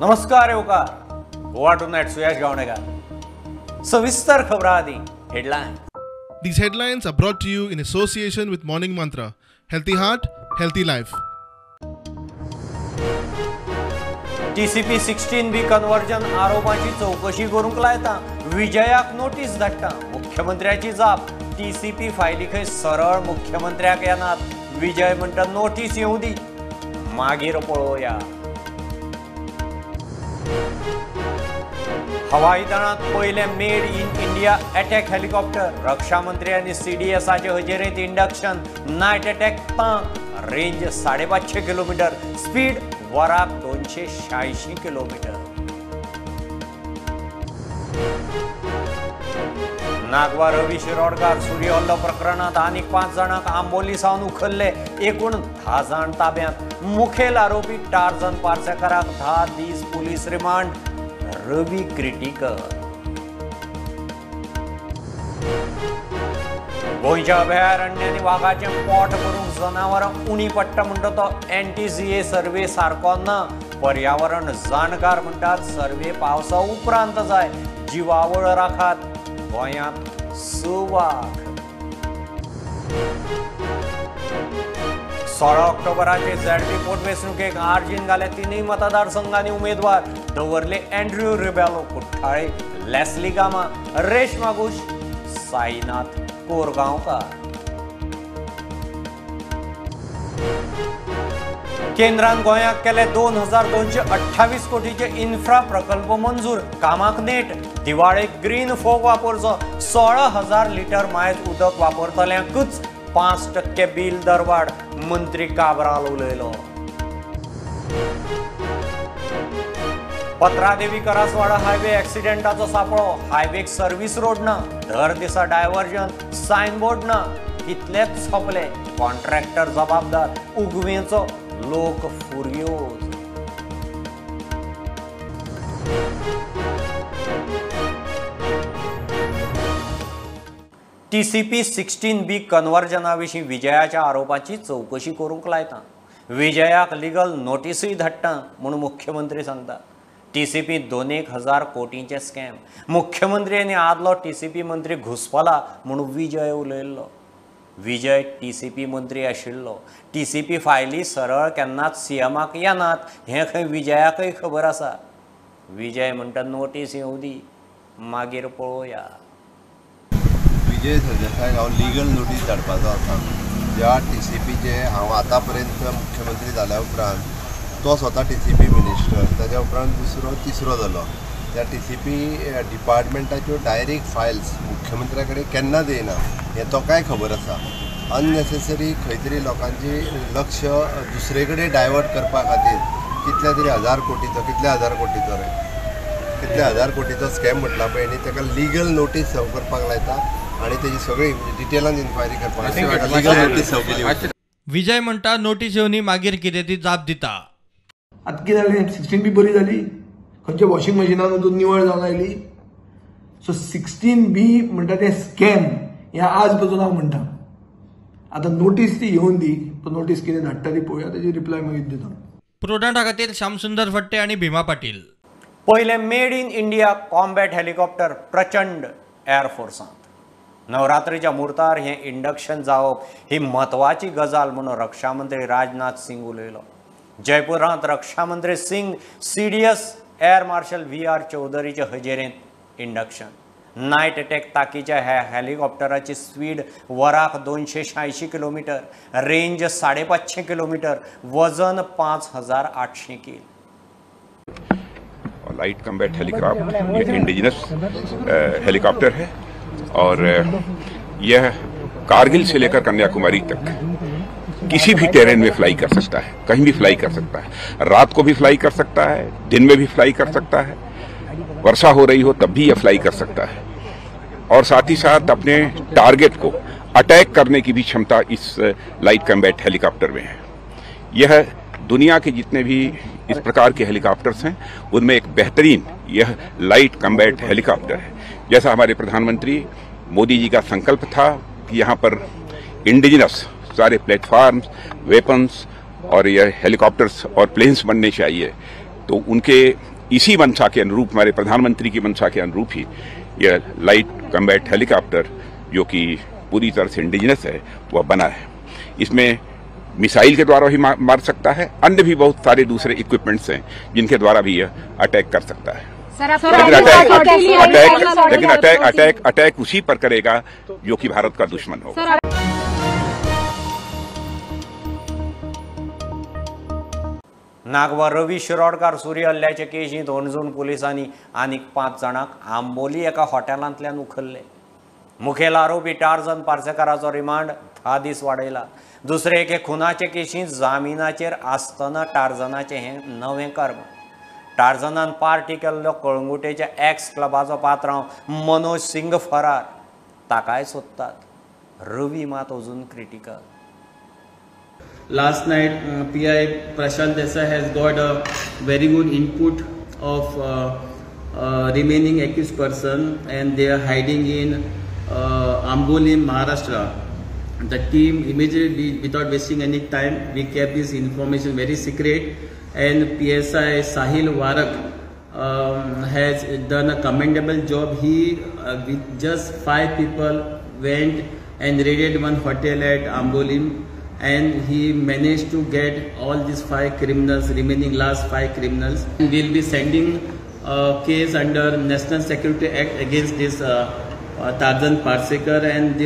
नमस्कार येवकार गोवा टुनायट सुयश गावणेकर. सविस्तर खबरां आदी headline. These headlines are brought to you in association with Morning Mantra. Healthy heart, healthy life. TCP 16B conversion आरोपाची चौकशी करूंक लायता. विजयाक नोटीस धाडटा. मुख्यमंत्र्याची जाप. टीसीपी फायली खंय सरळ मुख्यमंत्र्याक येनात. विजय म्हणटा नोटीस येवं दी, मागीर पळोवया. हवाई दळांत पयलें made in India attack helicopter. रक्षा मंत्री आनी सीडीएसाचे हजेरेंत इंडक्शन. नायट अटॅक तांक. Range 550 kilometre. स्पीड वराक 286 किलोमीटर. नागवा रवी शिरोडकार सूर्य हल्लो प्रकरणांत आनीक 5 जाणांक आंबोली सावन उखल्ले. एकूण 10 जाण ताब्यांत. मुखेल आरोपी टार्झन पार्सेकाराक 10 दीस पुलीस रिमांड. रवी क्रिटिकल. गोंयच्या अभयारण्यानी वागाचें पोट भरूंक जनावरां उणी पडटा म्हणटा तो एनटीसीए सर्वे सारको ना. पर्यावरण जाणकार म्हणटात सर्वे पावसा उपरांत जाय. जिवावळ राखात. गोंयांत 6 वाग. 16 ऑक्टोबराचे झेडपी पोटवेंचणुकेक आर्जीन घाले 3 मतदारसंघांनी उमेदवार. दवरले अँड्र्यू रिबेलो कुठ्ठाळे, लेस्ली गामा, रेश्मा घोष, साईनाथ कोरगांवकार. केंद्रान गोंयाक केले 2228 कोटीचे इन्फ्रा प्रकल्प मंजूर. कामाक नेट. दिवाळेक ग्रीन फोग वापरचो. 16,000 लिटर मायज उदक वापरतल्यांकूच 5% बील दरवाड. मंत्री काब्राल उलयलो. पत्रादेवी करासवाडा हायवे ऍक्सिडेंटाचो सापळो. हायवेक सर्व्हिस रोड ना, दर दिसा डायव्हर्जन, सायनबोर्ड ना. कितलेच सोंपले. कॉन्ट्रॅक्टर जबाबदार. उगवेचो लोक फुर्योज. टीसीपी 16B कन्वर्जना विशीं विजयाच्या आरोपाची चौकशी करूंक लायता. विजयाक लिगल नोटीसूय धाडटा म्हूण मुख्यमंत्री सांगता. टीसीपी 2,000 कोटींचे स्कॅम. मुख्यमंत्री आनी आदलो टीसीपी मंत्री घुसपला म्हूण विजय उलयल्लो. विजय टीसीपी मंत्री आशिल्लो. टीसीपी फायली सरळ केन्नाच सीएमाक येनात हें खंय विजयाकय खबर आसा. विजय म्हणटा नोटीस येवं दी, मागीर पळोवया. विजय सरदेसाय हांव लिगल नोटीस धाडपाचो आसा. ज्या टीसीपीचे हांव आतां पर्यंत मुख्यमंत्री जाल्या उपरांत तो स्वता टीसीपी मिनिस्टर, ताज्या उपरांत दुसरो तिसरो जालो. त्या टीसीपी डिपार्टमेंटाच्यो डायरेक्ट फायल्स मुख्यमंत्र्या कडेन केन्नाच येयना हें तोकाय खबर आसा. अननेसेसरी खंय तरी लोकांची लक्ष दुसरे कडेन डायवर्ट करपा खातीर कितल्या तरी हजार कोटीचो, कितल्या हजार कोटीचो रे, कितल्या हजार कोटीचो स्कॅम म्हटला पळय न्ही, ताका लिगल नोटीस सर्व करपाक लायता आनी तेजी सगळी डिटेलान इन्क्वायरी करपाक लिगल नोटीस सर्व केली. विजय म्हणटा नोटीस येवनी मागीर कितें ती जाप दिता. आतां कितें जालें, 16B बरी जाली, खंयच्या वॉशिंग मशिनान वचून निवळ जावन आयली. सो 16B म्हणटा तें स्कॅम हें आज पसून हांव म्हणटा. आतां नोटीस ती येवन दी, तो नोटीस कितें धाडटा ती पळोवया, तेजी रिप्लाय मागीर दिता. प्रोडंटा खातीर श्यामसुंदर फट्टे आनी भीमा पाटील. पयलें made in India combat helicopter Prachand एअरफोर्सांत. नवरात्रीच्या मुहूर्तार हें इंडक्शन जावप ही म्हत्वाची गजाल म्हणून रक्षा मंत्री राजनाथ सिंग उलयलो. जयपुरांत रक्षा मंत्री Singh CDS air marshal VR चौधरीच्या हजेरेंत इंडक्शन. नायट अटॅक ताकीच्या ह्या हेलिकॉप्टराची स्पीड वराक 286 किलोमीटर, रेंज 550 किलोमीटर, वजन 5800 किल. लाइट कॉम्बैट हेलीकॉप्टर ये इंडिजिनस हेलीकॉप्टर है और यह कारगिल से लेकर कन्याकुमारी तक किसी भी टेरेन में फ्लाई कर सकता है, कहीं भी फ्लाई कर सकता है। रात को भी फ्लाई कर सकता है, दिन में भी फ्लाई कर सकता है, वर्षा हो रही हो तब भी यह फ्लाई कर सकता है और साथ ही साथ अपने टारगेट को अटैक करने की भी क्षमता इस लाइट कॉम्बैट हेलीकॉप्टर में है। यह दुनिया के जितने भी इस प्रकार के हेलीकॉप्टर्स हैं उनमें एक बेहतरीन यह लाइट कॉम्बैट हेलीकॉप्टर है। जैसा हमारे प्रधानमंत्री मोदी जी का संकल्प था कि यहाँ पर इंडिजिनस सारे प्लेटफॉर्म्स, वेपन्स और यह हेलीकॉप्टर्स और प्लेन्स बनने चाहिए, तो उनके इसी मंशा के अनुरूप, हमारे प्रधानमंत्री की मंशा के अनुरूप ही यह लाइट कॉम्बैट हेलीकॉप्टर, जो कि पूरी तरह से इंडिजिनस है, वह बना है। इसमें मिसाइल के द्वारा भी मार सकता है, अन्य भी बहुत सारे दूसरे इक्विपमेंट्स हैं जिनके द्वारा भी यह अटैक कर सकता है। लेकिन अटैक उसी पर करेगा जो कि भारत का दुश्मन होगा। नागवा रवी शिरोडकार सूर्य हल्ल्याचे केशींत हणजूण पुलिसांनी आनीक 5 जाणांक आंबोली एका हॉटेलांतल्यान उखल्ले। मुखेल आरोपी टार्झन पार्सेकाराचो रिमांड 10 दीस वाडयला। दुसरे एके खुनाचे केशींत जामिनाचेर आसतना टार्झनाचें हें नवें कर्म। टार्झनान पार्टी केल्लो कळंगुटेच्या एक्स क्लबाचो पात्रांव मनोज सिंग फरार, ताकाय सोदतात। रवी मात अजून critical. Last night, PI Prashant Desai has got a very good input of remaining accused person, and they are hiding in Ambolim, Maharashtra. The team immediately, without wasting any time, we kept this information very secret, and PSI Sahil Warak has done a commendable job. He with just 5 people went and raided one hotel at Ambolim, and he managed to get all these 5 criminals, remaining last 5 criminals. We will be sending a case under National Security Act against this Tarzan Parsekar, and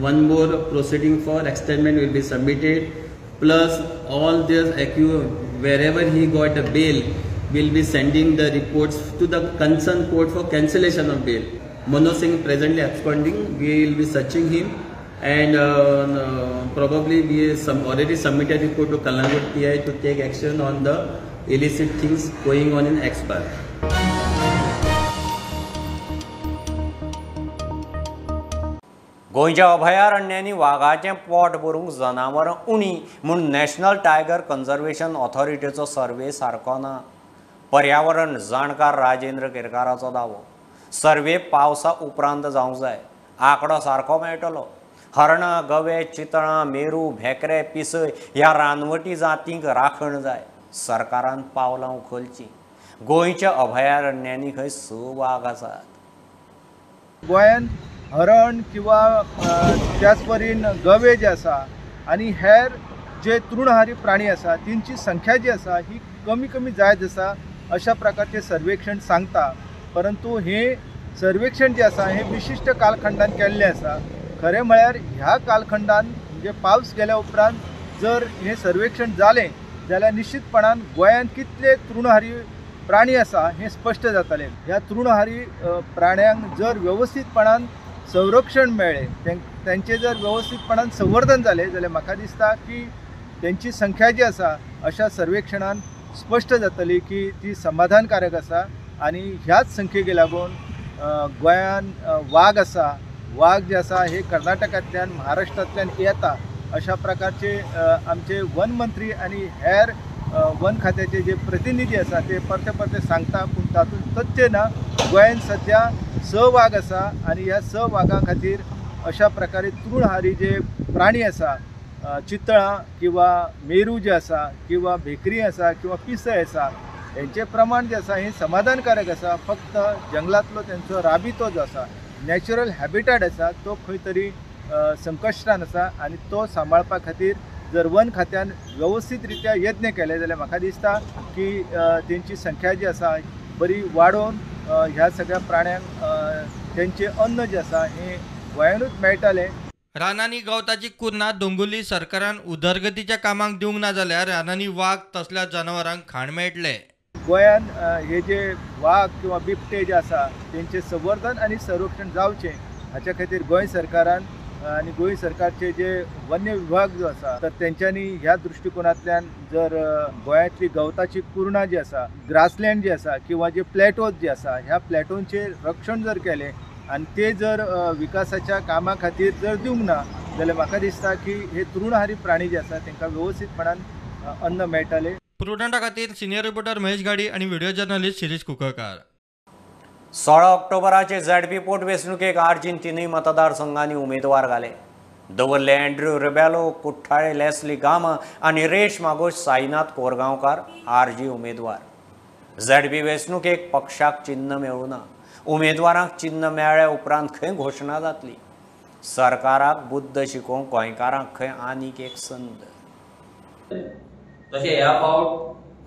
one more proceeding for extendment will be submitted. Plus all this accused, wherever he got a bail, will be sending the reports to the concerned court for cancellation of bail. Manoj Singh presently absconding, we will be searching him, and probably we already submitted report to Kalangut PI to take action on the illicit things going on in X-Bar. गोंयच्या अभयारण्यांनी वागाचें पोट भरूंक जनावरां उणी म्हूण national tiger conservation ऑथॉरिटीचो survey सारको ना। पर्यावरण जाणकार राजेंद्र केरकाराचो दावो, सर्वे पावसा उपरांत जावंक जाय, आंकडो सारको मेळटलो। हरणां, गवे, चितळां, मेरू, भेकरे, पिसय ह्या रानवटी जातींक राखण जाय। सरकारान पावलां उखलचीं। गोंयच्या अभयारण्यांनी खंय 6 वाग आसात। गोंयान हरण किंवा त्याच परीन गवे जे आसा आनी हेर जे तृणहारी प्राणी आसा तेंची संख्या जी आसा ही कमी कमी जायत आसा अशा प्रकारचें सर्वेक्षण सांगता। परंतु हें सर्वेक्षण जें आसा हें विशिश्ट कालखंडान केल्लें आसा। खरें म्हळ्यार ह्या कालखंडान म्हणजे पावस गेल्या उपरांत जर हें सर्वेक्षण जालें जाल्यार निश्चितपणान गोंयांत कितले तृणहारी प्राणी आसा हें स्पश्ट जातलें। ह्या तृणहारी प्राण्यांक जर वेवस्थीतपणान संरक्षण मेळ्ळें, तांचें जर वेवस्थीतपणान संवर्धन जालें जाल्यार म्हाका दिसता की तेंची संख्या जी आसा अशा सर्वेक्षणान स्पश्ट जातली की ती समाधानकारक आसा। आनी ह्याच संख्येक लागून गोंयान वाग आसा, वाग जे आसा हे कर्नाटकांतल्यान महाराष्ट्रांतल्यान येता अशा प्रकारचे आमचे वन मंत्री आनी हेर वन खात्याचे जे प्रतिनिधी आसा ते परते परते सांगता, पूण तातूंत तथ्य ना। गोंयान सद्या 6 वाग आसा आनी ह्या 6 वागां खातीर अशा प्रकारे तृणहारी जे प्राणी आसा, चितळां किंवा मेरू जे आसा किंवा भेकरी आसा किंवा पिसय आसा, हेंचें प्रमाण जें आसा हें समाधानकारक आसा। फक्त जंगलांतलो तेंचो राबितो जो आसा, नॅचरल हॅबिटेट आसा, तो खंय तरी संकश्टान आसा आनी तो सांबाळपा खातीर जर वन खात्यान वेवस्थीत रित्या यत्न केले जाल्यार म्हाका दिसता की तेंची संख्या जी आसा बरी वाडोवन ह्या सगळ्या प्राण्यांक तेंचें अन्न जें आसा हें गोंयानूच मेळटलें। रानांनी गवताची कुर्ना दोंगुल्ली सरकारान उदरगतीच्या कामाक दिवंक ना जाल्यार रानांनी वाग तसल्या जनावरांक खाण मेळटलें। गोंयान हे जे वाग किंवा बिबटे जे आसा तेंचें संवर्धन आनी संरक्षण जावचें हाच्या खातीर गोंय सरकारान आनी गोंय सरकारचे जे वन्य विभाग जो आसा तर तेंच्यांनी ह्या दृश्टिकोनांतल्यान जर गोंयांतली गवताची कुर्णां जी आसा, ग्रासलँड जी आसा किंवा जे प्लॅटोज जे आसा ह्या प्लॅटोंचेर रक्षण जर केलें आनी ते जर विकासाच्या कामा खातीर जर दिवंक ना जाल्यार म्हाका दिसता की हे तृणहारी प्राणी जे आसा तांकां वेवस्थीतपणान अन्न मेळटलें। प्रुडंटा खातीर सिनियर रिपोर्टर महेश गाडी आनी व्हिडिओ जर्नलिस्ट शिरीष कुंकळकार। 16 ऑक्टोबराचे झेडपी पोटवेंचणुकेक आरजीन 3 मतदारसंघांनी उमेदवार घाले। दवर्ले अँड्र्यू रिबेलो, कुठ्ठाळे लेस्ली गामा आनी रेश मागोश साईनाथ कोरगांवकार आरजी उमेदवार। झेडपी वेंचणुकेक पक्षाक चिन्न मेळूं ना. उमेदवारांक चिन्न मेळ्ळ्या उपरांत खंय घोशणा जातली. सरकाराक बुद्द शिकोवंक गोंयकारांक खंय आनीक एक संद. तशें ह्या फावट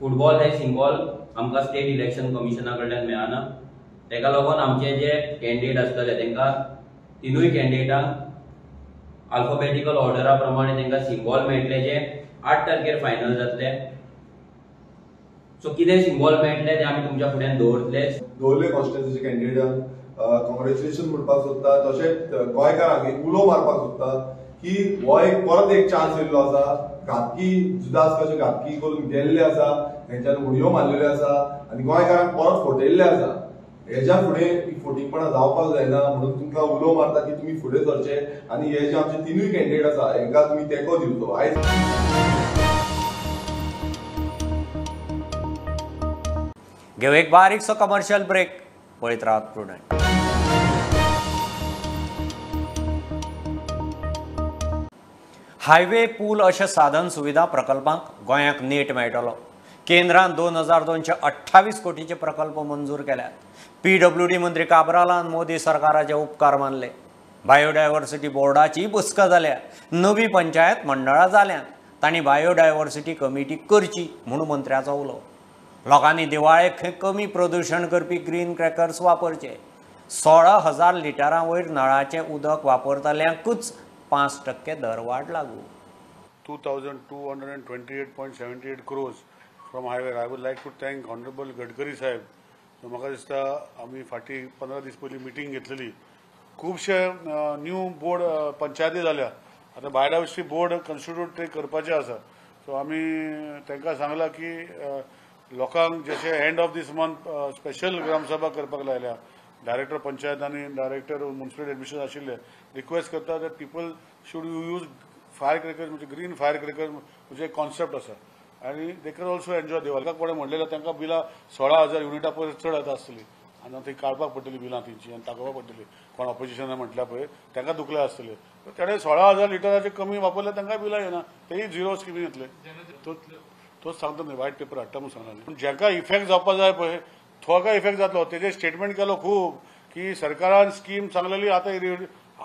फुटबॉल हे सिंबॉल आमकां स्टेट इलेक्शन कमिशना कडल्यान मेळना. तेका लागून आमचे जे कॅन्डिडेट आसतले तांकां तिनूय कॅन्डिडेटांक अल्फाबेटिकल ऑर्डरा प्रमाणे तांकां सिंबॉल मेळटले जे 8 तारखेर फायनल जातले. सो कितें सिंबॉल मेळटले ते आमी तुमच्या फुड्यान दवरतले. दवर्ले कॉन्स्टिट्युएन्सीच्या कॅन्डिडेटांक कॉंग्रेच्युलेशन म्हणपाक सोदता. तशेंच गोंयकारांक एक उलो मारपाक सोदता की हो एक परत एक चान्स येयल्लो आसा. घातकी जुदास कशे घातकी करून गेल्ले आसा, तेंच्यान उडयो मारलेल्यो आसा आनी गोंयकारांक परत फटयल्ले आसा. हेज्या फुडें फटींगपणां जावपाक जायना म्हणून तुमकां उलो मारता की तुमी फुडें सरचे आनी हे जे आमचे तिनूय कॅन्डिडेट आसा हेंकां तुमी तेंको दिवचो. आयज घेव एक बारीकसो कमर्शियल ब्रेक. पळयत रावात प्रुडंट. हायवे पूल अशा साधन सुविधा प्रकल्पांक गोंयाक नेट मेळटलो. केंद्रान 2228 कोटीचे प्रकल्प मंजूर केल्यात. पीडब्ल्यूडी मंत्री काब्रालान मोदी सरकाराचे उपकार मानले. बायोडायव्हर्सिटी बोर्डाची बसका जाल्या. नवी पंचायत मंडळां जाल्यात. तांणी बायोडायव्हर्सिटी कमिटी करची म्हूण मंत्र्याचो उलो. लोकांनी दिवाळेक खंय कमी प्रदूशण करपी ग्रीन क्रॅकर्स वापरचे. 16,000 लिटरां वयर नळाचें उदक वापरतल्यांकूच 5% दरवाड लागू. 2228.78 crores from highway. I would like to thank Honorable Gadkari साहेब. म्हाका दिसता आमी फाटीं 15 दीस पयलीं मिटींग घेतलेली. खुबशे न्यू बोर्ड पंचायती जाल्या. आतां बायोडायवर्सिटी बोर्ड कॉन्स्टिट्यूट करपाचें आसा. सो आमी तांकां सांगलां की लोकांक जशें end of this month special Gramsabha करपाक लायल्या. डायरेक्टर पंचायत आनी डायरेक्टर म्युनिसिपल एडमिनिस्ट्रेशन आशिल्ले रिक्वेस्ट करता that people should use fire crackers, म्हणजे ग्रीन फायर क्रॅकर्स म्हणजे कॉन्सेप्ट आसा आनी they can also enjoy Diwali. कोणें म्हणलेलें तांकां बिलां 16,000 युनिटां परस चड येता आसतली आनी थंय काडपाक पडटली बिलां तेंची आनी दाखोवपाक पडटली. कोण ऑपोजिशनान म्हटल्यार पळय तांकां दुखले आसतले. तेणें 16,000 लिटराचे कमी वापरले तांकां बिलां येना, तेय झिरो स्किमी येतले. तोच सांगता न्हय, वायट पेपर हाडटा म्हूण सांगला. पूण जांकां इफेक्ट जावपा जाय पळय थोडो इफेक्ट जातलो. तेजेर स्टेटमेंट केलो खूब की सरकारान स्कीम सांगलेली, आतां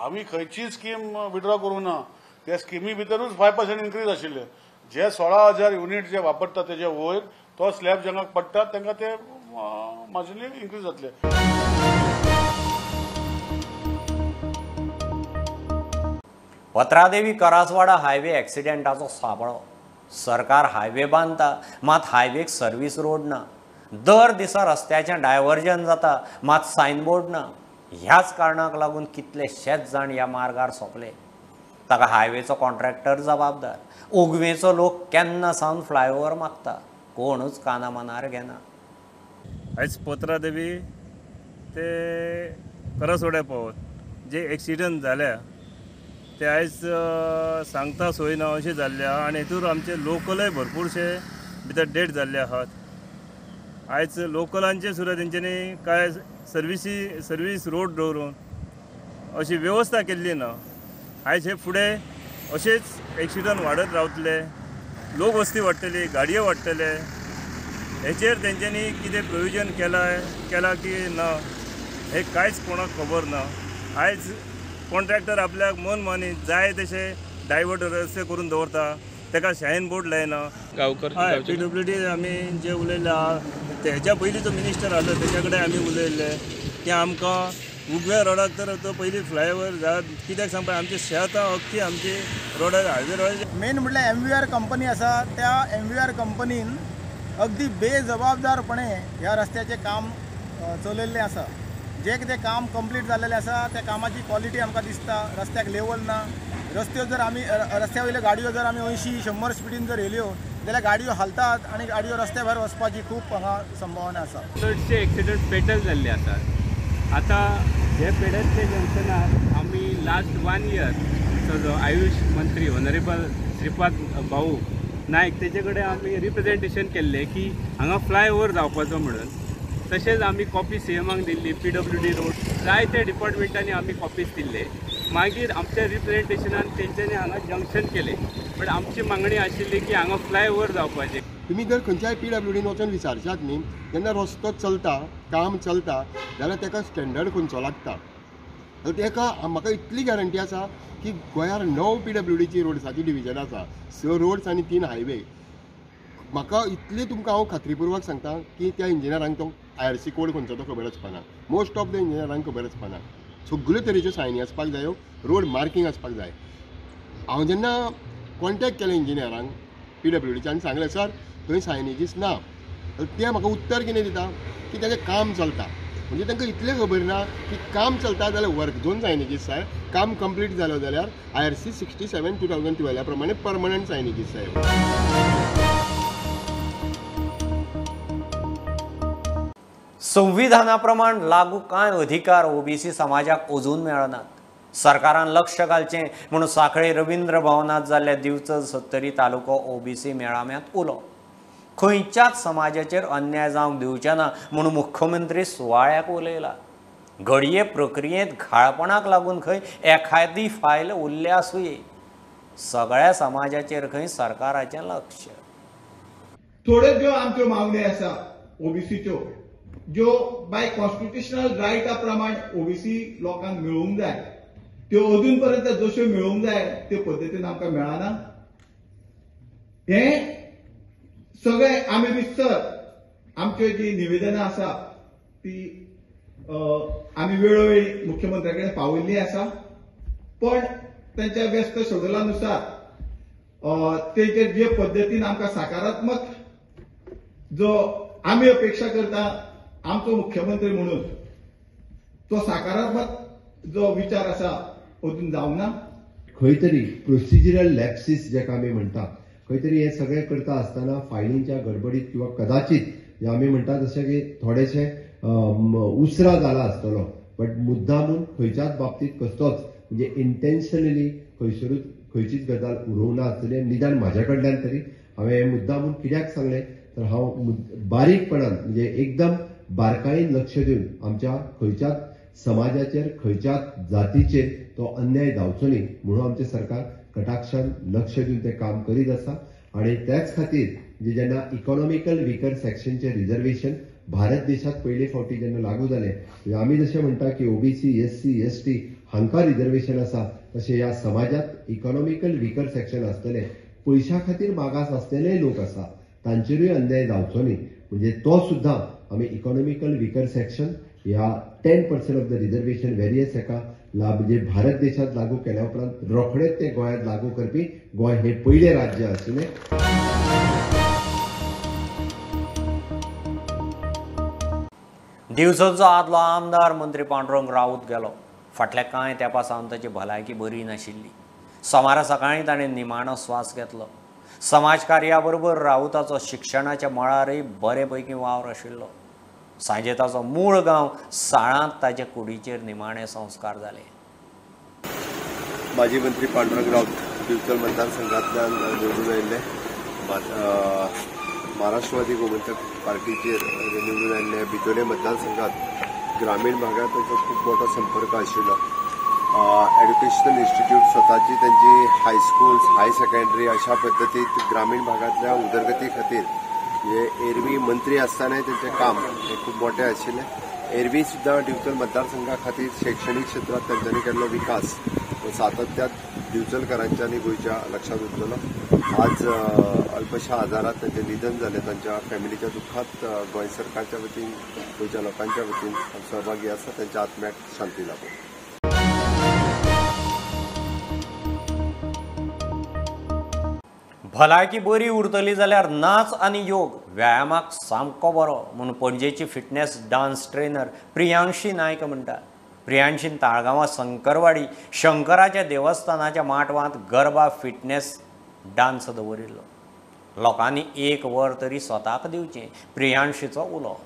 आमी खंयची स्कीम विड्रॉ करूंक ना. त्या स्किमी भितरूच 5% इन्क्रीज आशिल्ले. जे 16,000 युनिट जे वापरता तेजे वयर तो स्लॅब जांकां पडटा तांकां ते मार्जिनली इन्क्रीज जातले. पत्रादेवी करासवाडा हायवे एक्सिडेंटाचो सापळो. सरकार हायवे बांदता मात हायवेक सर्वीस रोड ना. दर दिसा रस्त्याचें डायवर्जन जाता मात सायनबोर्ड ना. ह्याच कारणाक लागून कितलेशेच जाण ह्या मार्गार सोंपले. ताका हायवेचो कॉन्ट्रॅक्टर जबाबदार. उगवेचो लोक केन्ना सावन फ्लायओवर मागता, कोणूच काना मनार घेना. आयज पत्रादेवी ते करासवाड्या पावत जे एक्सिडंट जाल्या ते आयज सांगता सोय ना अशें जाल्ले आहा आनी हेतूर आमचे लोकलय भरपूरशे भितर डेड जाल्ले आहात. आयज लोकलांचे सुद्दां तेंच्यांनी कांय सर्वीस रोड दवरून अशी वेवस्था केल्ली ना. आयज हे फुडें अशेंच एक्सिडंट वाडत रावतले, लोक वस्ती वाडटली, गाडयो वाडटले. हेचेर तेंच्यांनी कितें प्रोविजन केलां की ना हें कांयच कोणाक खबर ना. आयज कॉन्ट्रॅक्टर आपल्याक मन मानी जाय तशें डायवर्ट रस्ते करून दवरता, ताका शायन बोर्ड लायना. गांवकर हय, पीडब्ल्यूडी आमी जे उलयल्ले आहा तेच्या पयलीं जो मिनिस्टर आसलो तेच्या कडेन आमी उलयल्ले की आमकां उगव्या रोडाक तर तो पयलीं फ्लायओवर जाय. कित्याक सांगपा आमची शेतां अख्खी आमची रोडार हायवे रोडार. मेन म्हटल्यार MVR company आसा, त्या MVR कंपनीन अगदी बेजबाबदारपणे ह्या रस्त्याचें काम चलयल्लें आसा. जें कितें काम कंप्लीट जाल्लें आसा त्या कामाची क्वॉलिटी आमकां दिसता. रस्त्याक लेवल ना. रस्त्यो जर आमी रस्त्या वयल्यो गाडयो जर आमी 80-100 स्पिडीन जर येयल्यो जाल्यार गाडयो हालतात आनी गाडयो रस्त्या भायर वचपाची खूब हांगा संभावना आसा. चडशे एक्सिडंट फेटल जाल्ले आसात. आतां हे पेडरचे जंक्शनार आमी लास्ट 1 इयर आमचो जो आयुश मंत्री ऑनरेबल श्रीपाद भाऊ नायक तेजे कडेन आमी रिप्रेजेंटेशन केल्लें की हांगा फ्लायओवर जावपाचो म्हणून. तशेंच आमी कॉपी सीएमाक दिल्ली, पीडब्ल्यूडी रोड जायते डिपार्टमेंटांनी आमी कॉपीज दिल्ले. मागीर आमच्या रिप्रेजेंटेशनान तेंच्यांनी हांगा जंक्शन केलें, बट आमची मागणी आशिल्ली की हांगा फ्लायओवर जावपाचें. तुमी जर खंयच्याय पीडब्ल्यूडीन वचून विचारशात न्ही, जेन्ना रस्तो चलता, काम चलता जाल्यार ताका स्टँडर्ड खंयचो लागता. ताका म्हाका इतली गॅरंटी आसा की गोंयार 9 पीडब्ल्यूडीची रोड्साची डिविजन आसा, 6 रोड्स आनी 3 हायवे. म्हाका इतली तुमकां हांव खात्रीपुर्वक सांगता की त्या इंजिनियरांक तो IRC code खंयचो तो खबर आसपाना. मोस्ट ऑफ the इंजिनियरांक खबर आसपाना. सगल्यो तरेच्यो सायनी आसपाक जायो, रोड मार्कींग आसपाक जाय. हांव जेन्ना कॉन्टेक्ट केलें इंजिनियरांक पीडब्ल्यूडीचे आनी सांगलें सर थंय सायनेजीस ना, ते म्हाका उत्तर कितें दिता की ताजें काम चलता. म्हणजे तांकां इतलें खबर ना की काम चलता जाल्यार वर्क झोन सायनेजीस जाय, काम कंप्लीट जालो जाल्यार IRC 67/2012 प्रमाणे परमनंट सायनेजीस जाय. संविधाना प्रमाण लागू कांय अधिकार ओबीसी समाजाक अजून मेळनात. सरकारान लक्ष घालचें म्हणून सांखळे रवींद्र भवनांत जाल्ल्या दिवचल सत्तरी तालुको ओबीसी मेळाव्यांत उलो. खंयच्याच समाजाचेर अन्याय जावंक दिवचे ना म्हणून मुख्यमंत्री सुवाळ्याक उलयला. घडये प्रक्रियेंत घाळपणाक लागून खंय एखादी फायल उरल्या आसुये. सगळ्या समाजाचेर खंय सरकाराचें लक्ष. थोड्यो ज्यो आमच्यो मागण्यो आसा ओबीसीच्यो, ज्यो बाय कॉन्स्टिट्युशनल रायटा प्रमाण ओबीसी लोकांक मेळूंक जाय, त्यो अजून पर्यंत जश्यो मेळूंक जाय त्यो पद्दतीन आमकां मेळना. हें सगळें आमी रितसर आमच्यो जी निवेदनां आसा ती आमी वेळोवेळी मुख्यमंत्र्या कडेन पावयल्ली आसा, पण तांच्या व्यस्त शेड्युला नुसार तेजेर जे पद्दतीन आमकां सकारात्मक जो आमी अपेक्षा करता आमचो मुख्यमंत्री म्हणून तो सकारात्मक जो विचार आसा अजून जावंक ना. खंय तरी प्रोसिजरल लॅप्सीस जेका आमी म्हणटा, खंय तरी हें सगळें करता आसतना फायलींच्या गडबडीत किंवा कदाचित आमी म्हणटा जशें की थोडेशें उसरा जाला आसतलो, बट मुद्दामून खंयच्याच बाबतींत कसलोच म्हणजे इंटेन्शनली खंयसरूच खंयचीच गजाल उरोवंक ना आसतली. निदान म्हाज्या कडल्यान तरी हांवें हें मुद्दामून कित्याक सांगलें तर हांव बारीकपणान म्हणजे एकदम बारकायेन लक्ष दिवन आमच्या खंयच्याच समाजाचेर खंयच्याच जातीचेर तो अन्याय जावचो न्ही म्हणून आमचें सरकार कटाक्षान लक्ष दिवन तें काम करीत आसा. आनी त्याच खातीर म्हणजे जेन्ना इकॉनॉमिकल विकर सेक्शनचें रिजर्वेशन भारत देशांत पयले फावटी जेन्ना लागू जालें, आमी जशें म्हणटा की ओबीसी, एससी, एसटी हांकां रिजर्वेशन आसा, तशें ह्या समाजांत इकॉनॉमिकल विकर सेक्शन आसतलें, पयशां खातीर मागास आसलेलेय लोक आसा, तांचेरूय अन्याय जावचो न्ही म्हणजे तो सुद्दां आमी इकॉनॉमिकल विकर सेक्शन ह्या 10% ऑफ the reservation various हेका म्हणजे भारत देशांत लागू केल्या उपरांत रोखडेच ते गोंयांत लागू करपी गोंय हे पयलें राज्य आशिल्लें. दिवचलचो आदलो आमदार मंत्री पांडुरंग राऊत गेलो. फाटल्या कांय तेंपा सावन ताची भलायकी बरी नाशिल्ली. सोमारा सकाळीं ताणें निमाणो स्वास घेतलो. समाज कार्या बरोबर राऊताचो शिक्षणाच्या मळारय बरे पैकी वावर आशिल्लो. सांजे ताचो मूळ गांव साळांत ताचे कुडीचेर निमाणे संस्कार जाले. माजी मंत्री पांडुरंग राऊत दिवचल मतदारसंघांतल्यान निवडून आयिल्ले, महाराष्ट्रवादी गोमंतक पार्टीचेर निवडून आयिल्ले. भितोले मतदारसंघात ग्रामीण भागात तांचो खूब मोठो संपर्क आशिल्लो. एड्युकेशनल इन्स्टिट्यूट स्वताची तांची हायस्कूल्स, हाय सेकंडरी अशा पद्दतीत ग्रामीण भागांतल्या उदरगती खातीर म्हणजे एरवी मंत्री आसतनाय तांचें काम हें खूब मोठें आशिल्लें. एरवी सुद्दां दिवचल मतदारसंघा खातीर शैक्षणीक क्षेत्रांत तांच्यांनी केल्लो विकास सातत्यात दिवचलकारांच्या आनी गोंयच्या लक्षांत उरतलो. आज अल्पशा आजारात तांचें निधन जालें. तांच्या फॅमिलीच्या दुख्खात गोंय सरकारच्या वतीन, गोंयच्या लोकांच्या वतीन सहभागी आसा. तांच्या आत्म्याक शांती लाभो. भलायकी बरी उरतली जाल्यार नाच आनी योग व्यायामाक सामको बरो म्हूण पणजेची fitness dance trainer Priyanshi Naik म्हणटा. प्रियांशीन ताळगांवां शंकरवाडी शंकराच्या देवस्थानाच्या माटवांत गरबा फिटनेस डान्स दवरिल्लो. लोकांनी एक वर तरी स्वताक दिवचें, प्रियांशीचो उलो.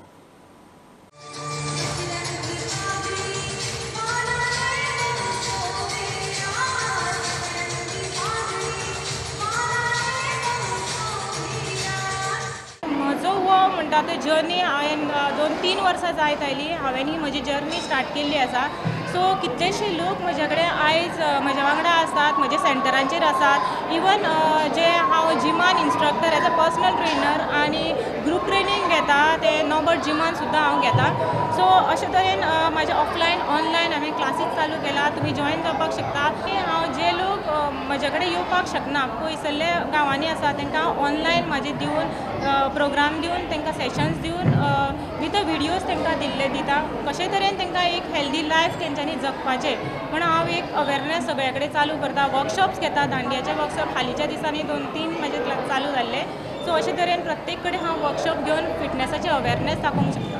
म्हजो हो म्हणटा आतां जर्नी हांवें 2-3 वर्सां जायत आयली, हांवें ही म्हजी जर्नी स्टार्ट केल्ली आसा. सो कितलेशे लोक म्हज्या कडेन आयज म्हज्या वांगडा आसात, म्हज्या सेंटरांचेर आसात. इवन जे हांव जिमान instructor as a personal trainer आनी ग्रूप ट्रेनींग घेता, ते नॉबर्ट जिमान सुद्दां हांव घेता. सो अशे तरेन म्हाजे ऑफलायन ऑनलायन हांवें क्लासीस चालू केला, तुमी जॉयन जावपाक शकता. हांव जे लोक म्हजे कडेन येवपाक शकना, पयसल्ले गांवांनी आसा, तांकां हांव ऑनलायन म्हाजे दिवन प्रोग्राम दिवन तांकां सेशन्स दिवन विथ विडियोज तांकां दिल्ले दिता, कशे तरेन तांकां एक हेल्दी लायफ तेंच्यांनी जगपाचें म्हण हांव एक अवेरनेस सगळ्या कडेन चालू करता. वर्कशॉप्स घेता, दांडियाचे वर्कशॉप हालींच्या दिसांनी 2-3 म्हाजे चालू जाल्ले. सो अशे तरेन प्रत्येक कडेन हांव वर्कशॉप घेवन फिटनेसाचे अवेरनेस दाखोवंक शकता.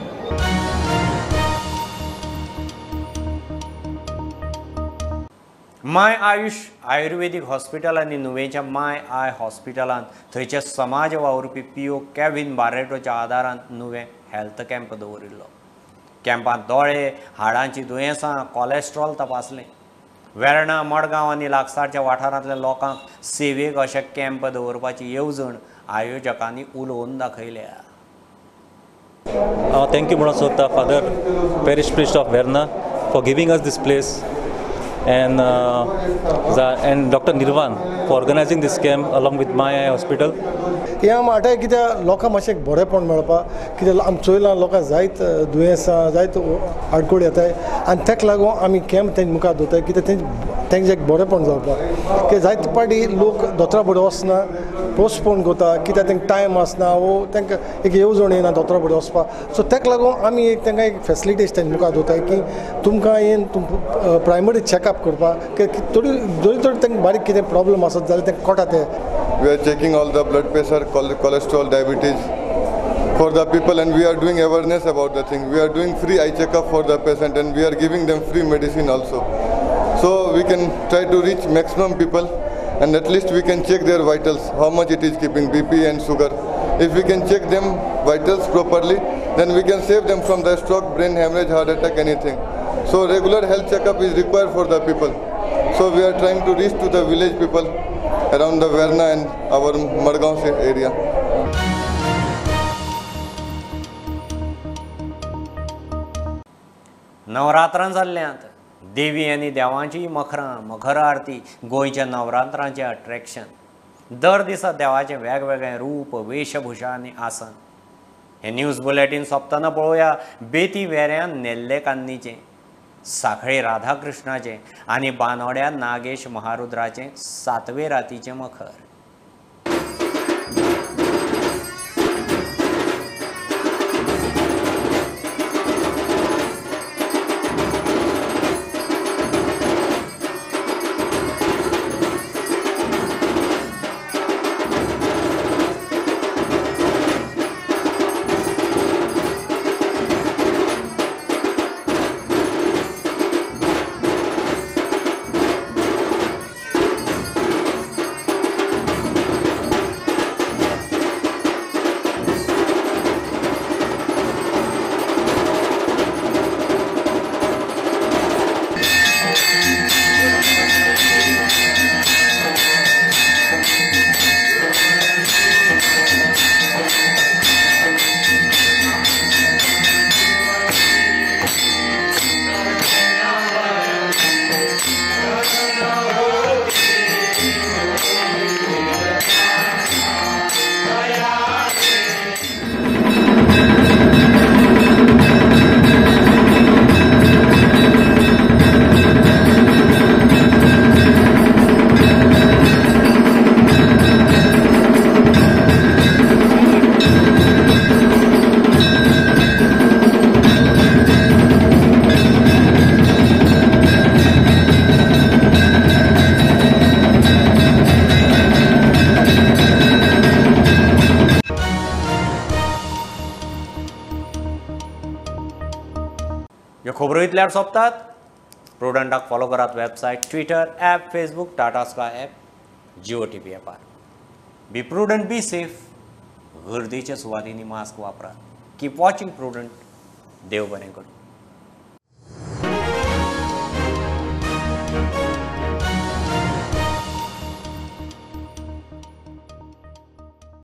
माय आयुष आयुर्वेदीक हॉस्पिटल आनी नुवेंच्या माय I हॉस्पिटलान थंयचे समाज वावुरपी पी.ओ. केव्हीन बार्रेटोच्या आदारान नुवें हेल्थ कॅम्प दवरिल्लो. कॅम्पांत दोळे, हाडांची दुयेंसां, कॉलेस्ट्रॉल तपासलें. वेर्णा, मडगांव आनी लागसारच्या वाठारांतल्या लोकांक सेवेक अशे कॅम्प दवरपाची येवजण आयोजकांनी उलोवन दाखयल्या. हांव thank you म्हणूंक सोदता father parish priest of Verna for giving us this place and Dr. Nirvan for organizing this camp along with My Eye Hospital. हें माटाय कित्याक लोकांक मातशें बरेंपण मेळपाक, कित्याक आमी चोयलां लोकांक जायत दुयेंसां जायत आडखळ येताय आनी ताका लागून आमी कॅम्प तेंचे मुखार दवरताय कित्याक तेंचें एक बरेंपण जावपाक. कित्याक जायते पाटी लोक दोतोरा फुडें वचना, पोस्टपोन करता कित्याक तांकां टायम आसना वो तांकां एक येवजण येना दोतोरा फुडें वचपाक. सो ताका लागून आमी एक तांकां एक फेसिलिटीज तेंचे मुखार दवरताय की तुमकां येवन प्रायमरी चॅकअप करपाक, थोडी जरी तर तांकां बारीक कितें प्रॉब्लम आसत जाल्यार तांकां कळटा तें. We are checking all the blood pressure, cholesterol, diabetes for the people, and we are doing awareness about the thing. We are doing free eye checkup for the patient and we are giving them free medicine also. So we can try to reach maximum people and at least we can check their vitals, how much it is keeping, BP and sugar. If we can check them vitals properly, then we can save them from the stroke, brain hemorrhage, heart attack, anything. So regular health checkup is required for the people. So we are trying to reach to the village people around the Verna and our Margaon area. नवरात्रां जाल्ल्यांत देवी आनी देवांची मखरां, मखर आरती गोंयच्या नवरात्रांचें attraction. दर दिसा देवाचें वेगवेगळें रूप, वेशभूषा आनी आसन. हें न्यूज बुलेटीन सोंपतना पळोवया बेती वेऱ्यान नेल्लेकान्नीचें, साखळे राधाकृष्णाचें आनी बानोड्या नागेश महारुद्राचें सातवे रातीचें मखर. ह्यो खबरो इतल्यार सोंपतात. प्रुडंटाक फॉलो करात website, Twitter, app, Facebook, Tata Sky app, Jio TV ऍपार. Be prudent, be safe. गर्देच्या सुवातींनी मास्क वापरात. Keep watching Prudent. देव बरें करूं.